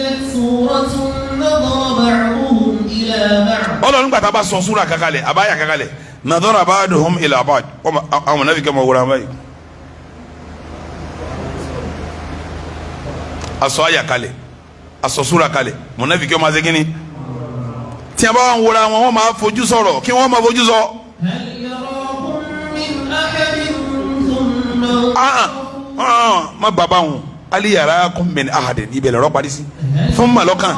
أنزلت سورة نظر بعضهم إلى بعض. Ọlọ́run gbàtà bá sọ súra kakalẹ̀, àbáyà kakalẹ̀, nadhara ba'duhum ila ba'd, àwọn mọ̀nàfíkì ọmọ wúra báyìí. Asọ àyà kalẹ̀, asọ súra kalẹ̀, mọ̀nàfíkì ọmọ asẹ́kínní tí a bá wà ń wúra wọn, wọ́n máa fojú sọ̀rọ̀ kí wọ́n máa fojú sọ. هل يراكم من أحد ثم Ah ah, má bàbá wọn ali yarakum min ahadin, ibẹ̀ lọ́rọ̀ parí sí fún màlọ́kàn.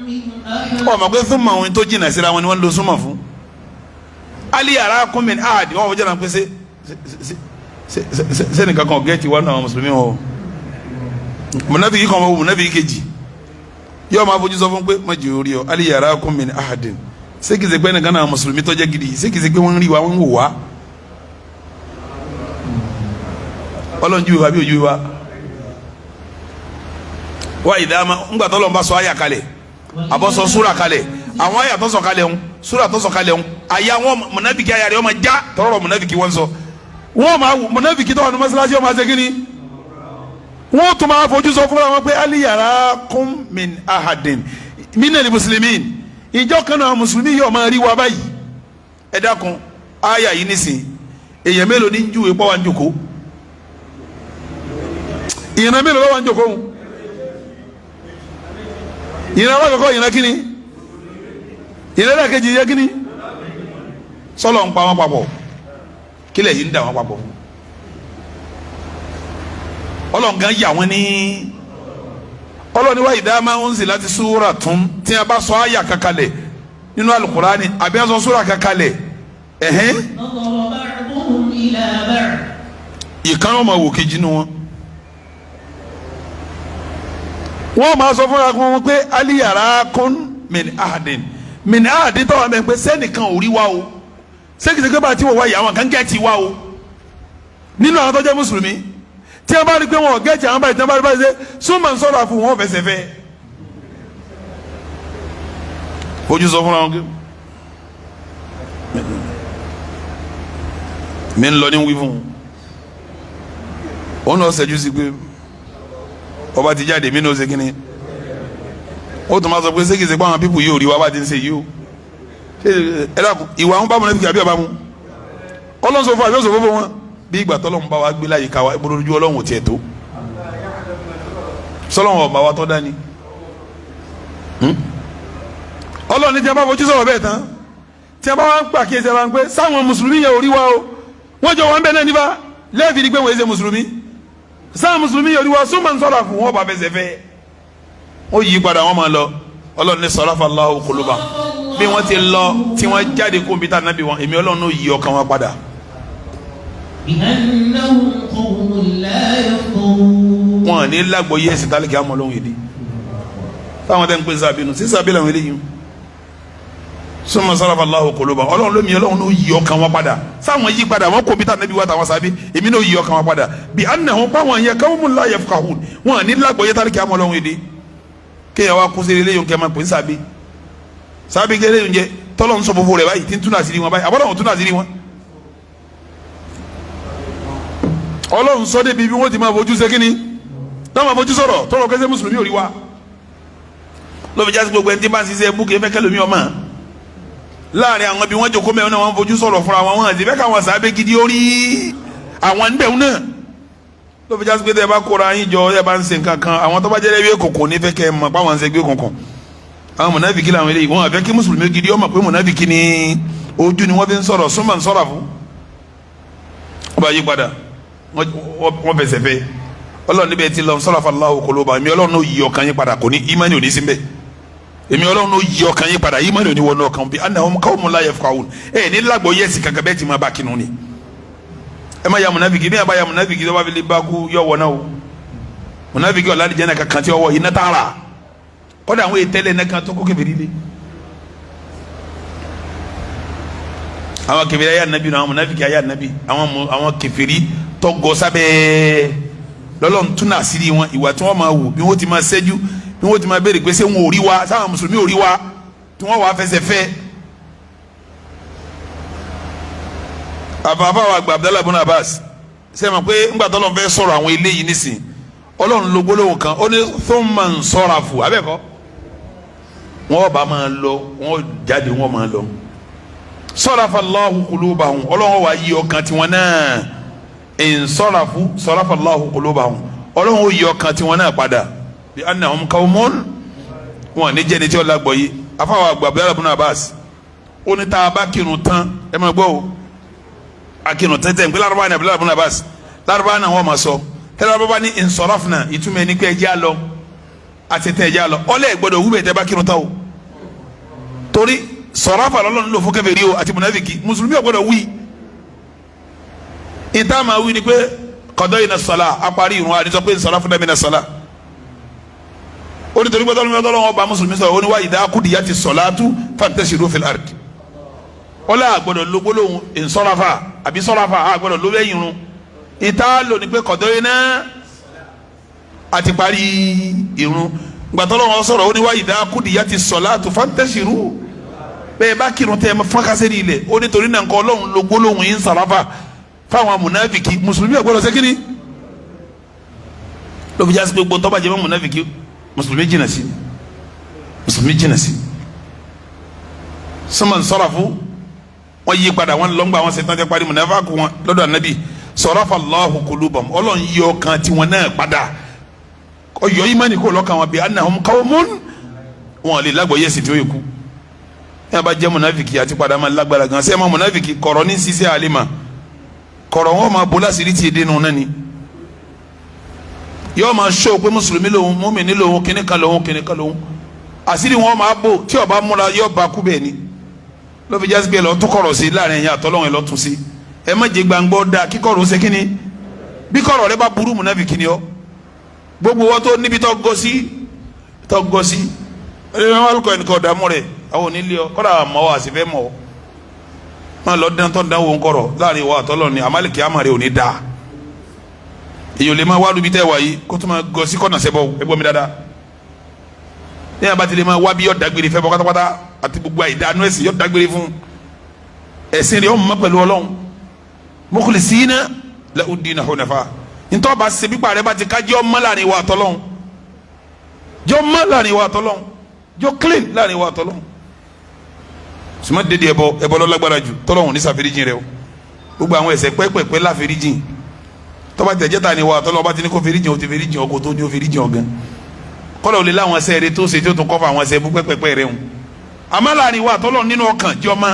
من أحد. Ọ ma pé fún màwọn tó jìnnà síra wọn ni wọ́n lo súnmọ̀ fún ali yarakum min ahadin. Wọ́n fọjọ́ náà pé ṣe sẹ́nìkan kan gẹ́ẹ̀tì wà náà mùsùlùmí wọn o. Mùnàfíkì kan wọ́n mùnàfíkì kejì yóò máa fojú sọ fún pé má jẹ́ orí ọ. Ali yarakum min ahadin, ṣé kìí ṣe pé ẹnìkan náà mùsùlùmí tó jẹ́ gidi? Ṣé kìí ṣe pé wọ́n ń rí wa, wọ́n ń wò wá? Ọlọ́run júwe wa bí ojú wa wa ìdáma ńgbà tó lọ́n bá sọ àyà kalẹ̀, àbọ̀ sọ súra kalẹ̀, àwọn àyà tó sọ kalẹ̀ ń súra tó sọ kalẹ̀ ń àyà wọn mùnàfíkì àyà rẹ̀ wọ́n máa já tọrọ. Mùnàfíkì wọn sọ wọ́n máa wù mùnàfíkì tó wà ní mọ́sálásí, wọ́n máa ṣe kíni? Wọ́n tún máa fojú sọ fúnra wọn pé ali yarakum min ahadin minal muslimin, ìjọ kan náà mùsùlùmí yóò máa rí wa báyìí. Ẹ dákun, àyà yìí nísìn, èèyàn mélòó ní júwe pọ́ wa ń jòkó? Ìran mélòó ló wà ń jòkó? Ń ìran alákọ̀ọ́kọ́, ìran kíni? Ìran ẹlẹ́kejì, ìran kíni? Sọlọ ń pa wọn papọ̀, kílẹ̀ yìí ń dà wọn papọ̀ fún ọlọ́ngàn yà wọ́n ní. Ọlọ́ni wa ìdá máa ń sì láti súra tún tí a bá sọ àyà kankalẹ̀ nínú alukurani àbí a sọ súra kankalẹ̀ ẹ̀hẹ́n. نظر بعضهم إلى بعض. Ìkan wọn máa wò kejì nu wọn. Wọ́n máa sọ fúnra wọn pé ali yarakum min ahadin, min ahadin tọ́wọ́ mẹ́ pé sẹ́nìkan ò rí wa o? Sẹ́kìsẹ́kẹ́ bá ti wọ̀ wáyé, àwọn kan gẹ̀ẹ́tì wa o nínú àwọn tó jẹ́ mùsùlùmí? Tí wọ́n bá rí pé wọn ò gẹ̀ẹ́tì àwọn báyìí, tí wọ́n bá rí báyìí ṣe súnmọ̀ ń sọ̀rọ̀ àfún wọn fẹsẹ̀ fẹ́ fojú sọ fúnra wọn kí mi ń lọ ní wí fún un, òun náà ṣẹ́jú sí pé ọba ti jáde, mí ní o ṣe kínní. Ó tún máa sọ pé ṣégeṣe pé àwọn pípù yìí ò rí wa bá ti ń ṣe yìí o? Ṣé ẹ dákun, ìwà àwọn bámu lẹ́fìkì àbí ọba mu ọlọ́run sọ fún àbí ọ̀sọ̀ fún wọn bí ìgbà tọ́lọ́run bá wa gbé láyé ká wa ìgbọ́dọ̀ ojú Ọlọ́run ò tiẹ̀ tó sọlọ́run ọba wa tọ́ dání. Ọlọ́run ní tí a bá fojú sọ̀rọ̀ bẹ́ẹ̀ tán, tí a bá wá ń pà kí ẹsẹ̀ wa ń pẹ́ sáwọn mùsùlùmí yẹn ò rí wa o, wọ́n jọ wọn bẹ́ẹ̀ náà nípa lẹ́ẹ̀fì ni pé wọ́n ṣe mùsùlùmí. Sáwọn mùsùlùmí yẹn ò rí wa, súnmọ́ ń sọ̀rọ̀ fún wọn bá fẹsẹ̀ fẹ́ ó yí padà, wọ́n máa lọ. Ọlọ́run ní sarafa Allahu quluba, bí wọ́n ti lọ tí wọ́n jáde kó bí tá nábì wọn, èmi Ọlọ́run ó yí ọkàn wọn padà. بأنهم قوم لا يفقهون. Wọn ní lágbo yẹ ẹsẹ̀ tálíkì àmọ́ lóhùn èdè táwọn tẹ́ ń pè sábẹ́ nù sí sábẹ́ làwọn eléyìí. Summa sarafa Allahu quluba, Ọlọ́run lómi Ọlọ́run ló yí ọkàn wọn padà. Sáwọn yí padà wọn kò bí tá nàbí wa táwọn sábẹ́, èmi náà yí ọkàn wọn padà bí annahum pàwọn yẹ qawmun la yafqahun. Wọn ní lágbo yẹ tálíkì àmọ́ lóhùn èdè kéèyàn wá kó sí eléyìí kẹ́ máa pè ń sábẹ́ sábẹ́ kẹ́ eléyìí jẹ́ tọ́lọ́ ń sọ fúnfún rẹ̀ báyìí tí ń túnà sí wọn báyìí, àbọ̀dọ̀ wọn túnà sí wọn. Ọlọ́run sọ débi bí wọ́n ti máa fojú ṣe kínní, táwọn máa fojú sọ̀rọ̀ tọrọ kẹsẹ́ mùsùlùmí ò rí wa ló fi jásí. Gbogbo ẹni tí bá ń ṣiṣẹ́ búkẹ́ fẹ́ kẹlòmí ọmọ láàrin àwọn bí wọ́n jòkó mẹ́rin náà, wọ́n fojú sọ̀rọ̀ fúnra wọn, wọn àti fẹ́ káwọn sábẹ́ gidi ó rí àwọn níbẹ̀ náà. Ló fi jásí pé tẹ́ ẹ bá kóra yín jọ, ẹ bá ń ṣe nǹkan kan, àwọn tó bá jẹ́ lẹ́bí òkùnkùn ní fẹ́ kẹ́ ẹ mọ̀ páwọn ń ṣe gbé òkùnkùn. Àwọn mùnàfíkì làwọn eléyìí, wọn àfẹ́ kí mùsùlùmí gidi ọmọ pé mùnàfíkì ni ojú ni wọ́n fi ń sọ̀rọ̀ súnmọ̀ ń sọ̀rọ̀ fún. Wọ́n bá yí padà, wọ́n fẹsẹ̀ fẹ́. Ọlọ́run níbẹ̀ ti lọ sarafa Allahu quluba, èmi Ọlọ́run náà yí ọkàn yín padà, kò ní imani ò ní sí mbẹ́. Èmi Ọlọ́run náà yí ọkàn yín padà, imani ò ní wọnú ọkàn bí annahum qawmun la yafqahun. Ẹ ní lágbo yẹsì kankan bẹ́ẹ̀ ti máa bá kinu ni. Ẹ má ya munafiki. Bí ẹ bá ya munafiki tó bá fi lè bá kú, yọ wọ náà o. Munafiki ọ̀la àlìjánnà kankan tí ọwọ́ iná tààrà kọ́dà àwọn ètẹ́lẹ̀ náà kan tó kó kèfèrí lé. Àwọn kèfèrí ayé anabi náà, àwọn munafiki ayé anabi, àwọn kèfèrí tọgọ sábẹ́ lọ́lọ́run tún náà sírí wọn, ìwà tí wọ́n máa wù, bí wọ́n ti máa ṣẹ́jú, bí wọ́n ti máa béèrè pé ṣé wọn ò rí wa, sáwọn mùsùlùmí ò rí wa, tí wọ́n wàá fẹsẹ̀ fẹ́. Àfààfà wa gba Abdallah ibn Abbas ṣe mọ̀ pé ńgbà tó lọ́n fẹ́ sọ̀rọ̀ àwọn eléyìí nísìn Ọlọ́run ló gbólóhùn kan, ó ní thumma nsarafu. Abẹ́ẹ̀kọ́, wọ́n bá máa lọ, wọ́n jáde, wọ́n máa lọ. Sarafa Allahu qulubahum, Ọlọ́run wá yí ọkàn tiwọn náà. Insarafu, sarafa Allahu qulubahum, Ọlọ́run ó yí ọkàn tiwọn náà padà. Bi annahum qawmun, wọn ní jẹ́ni tí ó lágbọ̀ yìí. Afáwọn àgbà Abdullahi ibn Abbas, ó ní tá a bá kírun tán, ẹ máa gbọ́ o, akírun tán tẹ̀ ń pé Lárúbáwá ní Abdullahi ibn Abbas, Lárúbáwá náà wọ́n máa sọ tẹ́lẹ̀. Lárúbáwá ní insarafna, ìtumọ̀ ẹni pé ẹjẹ́ àlọ́ àti tẹ̀ ẹjẹ́ àlọ́. Ọlẹ́ gbọ́dọ̀ wúbẹ̀ tẹ́ bá kírun tán o, torí sọ̀ráfà lọ́lọ́run lò fún kèfèrí o àti mùnàfíkì. Mùsùlùmí ò gbọ́dọ̀ wí. Ìta máa wí ni pé qadayna sọ̀lá, apárí ìrun, àdìsọ pé insarafna mina sọ̀lá. Ó ní torí gbọ́dọ̀ lọ́wọ́ ọba mùsùlùmí sọ̀rọ̀, ó ní wa idha qudiyati ssalatu fantashiru fil ard. Ọlọ́ àgbọ̀dọ̀ ló gbólóhùn ìsọ̀ráfà àbí sọ̀ráfà, àgbọ̀dọ̀ ló bẹ́yìn irun. Ìta lò ní pé qadayna, àti parí ìrun. Gbàtọ́ lọ́wọ́ sọ̀rọ̀, ó ní wa idha qudiyati ssalatu fantashiru, bẹ́ẹ̀ bá kírun tẹ́ ẹ fọ́nkásẹ́ ní ilẹ̀. Ó ní torí náà nǹkan, Ọlọ́run ló gbólóhùn yín sàráfà fáwọn mùnàfìkì. Mùsùlùmí ọ̀gbọ́dọ̀ ṣe kíni ló fi jásí pé gbogbo tọ́ba jẹ́ mọ́ mùnàfìkì, mùsùlùmí jìnà sí, mùsùlùmí jìnà sí. Sọmọ nsọrọfù, wọ́n yí padà, wọ́n lọ́ngbà, wọ́n ṣetán tẹ́ parí mùnàfàkù wọn lọ́dọ̀ Ànábì. Sarafa Allahu qulubahum, Ọlọ́run yí ọkàn tiwọn náà padà, ọyọ ìmánì kò lọ́kàn wọn. Bí annahum qawmun, wọn lè lágbọ̀ yẹ̀sì tí ó yẹ kú. Ní a bá jẹ́ mùnàfìkì àti padà máa lágbára gan. Sẹ́ẹ̀ máa mùnàfìkì kọ̀rọ̀ ní sísẹ́ àlè mà kọ̀rọ̀, wọn máa bó lásìrí tiẹ̀ dénú náà ni. Yóò máa sọ pé mùsùlùmí lòun, mùmínì lòun, kíní kan lòun, kíní kan lòun, àṣírí wọn máa bò. Tí ó bá múra, yóò bá kú. Bẹ́ẹ̀ ni ló fi jásí pé lọ́ọ́ tún kọ̀rọ̀ sí láàrin ẹ̀yìn àtọ́lọ́wọ̀n, ẹ̀ lọ́ọ́ tún sí. Ẹ má jẹ́ gbàngbọ́ da kíkọ̀rọ̀ ṣe kíni. Bí kọ̀rọ̀ rẹ bá burú, mùnàfìkì ni ọ. Gbogbo wọn tó níbi tó gọ sí, tó gọ sí, ẹ ẹ wọn kọ ẹnìkan ọ̀dààmú rẹ, àwọn onílé ọ kọ́dà mọ́ ọ àsìfẹ́ mọ́ ọ máa lọ dán tó ń dánwò ńkọ̀rọ̀ láàrin ìwọ àtọ́lọ́ ni. Àmàlìkì àmàlẹ́ ò ní dáa. Èyí ò lè máa wá lóbi tẹ́ wá yìí kó tó máa gọ sí kọ́nà sẹ́bọ̀. Ẹ gbọ́ mi dáadáa, ní àbá tí lè máa wá bí yọ̀ dágbére fẹ́ bọ́ pátápátá àti gbogbo àìdáná ẹ̀sìn, yọ̀ dágbére fún ẹ̀sìn rẹ̀, ọ̀mọ́ pẹ̀lú Ọlọ́run. Mukhlisina lahu dina hunafa. Ntọ́ bá ṣe pípa rẹ bá ti ká, jẹ́ ọmọ láàrin ìwọ àtọ́lọ́run, jẹ́ ọmọ láàrin ìwọ àtọ́lọ́run, jọ clean láàrin ìwọ àtọ́lọ́run. Sùmọ́ dédé ẹbọ, ẹbọ ló lágbára jù tọ́lọ́run ní ṣàforíjìn rẹ o. Gbogbo àwọn ẹ̀ṣẹ̀ pẹ́pẹ́pẹ́ láforíjìn. Tọ́ba tẹ̀ jẹ́ta ni ìwọ àtọ́lọ́run bá ti ní kó foríjìn, o ti foríjìn ọkọ̀ tó ní o foríjìn ọ̀gán. Kọ́lọ̀ ò lè láwọn ẹsẹ̀ rẹ tó ṣe tí ó tún kọ́ fún àwọn ẹsẹ̀ bú pẹ́pẹ́pẹ́ rẹ hùn. Àmọ́ láàrin ìwọ àtọ́lọ́run nínú ọkàn, jẹ́ ọmọ.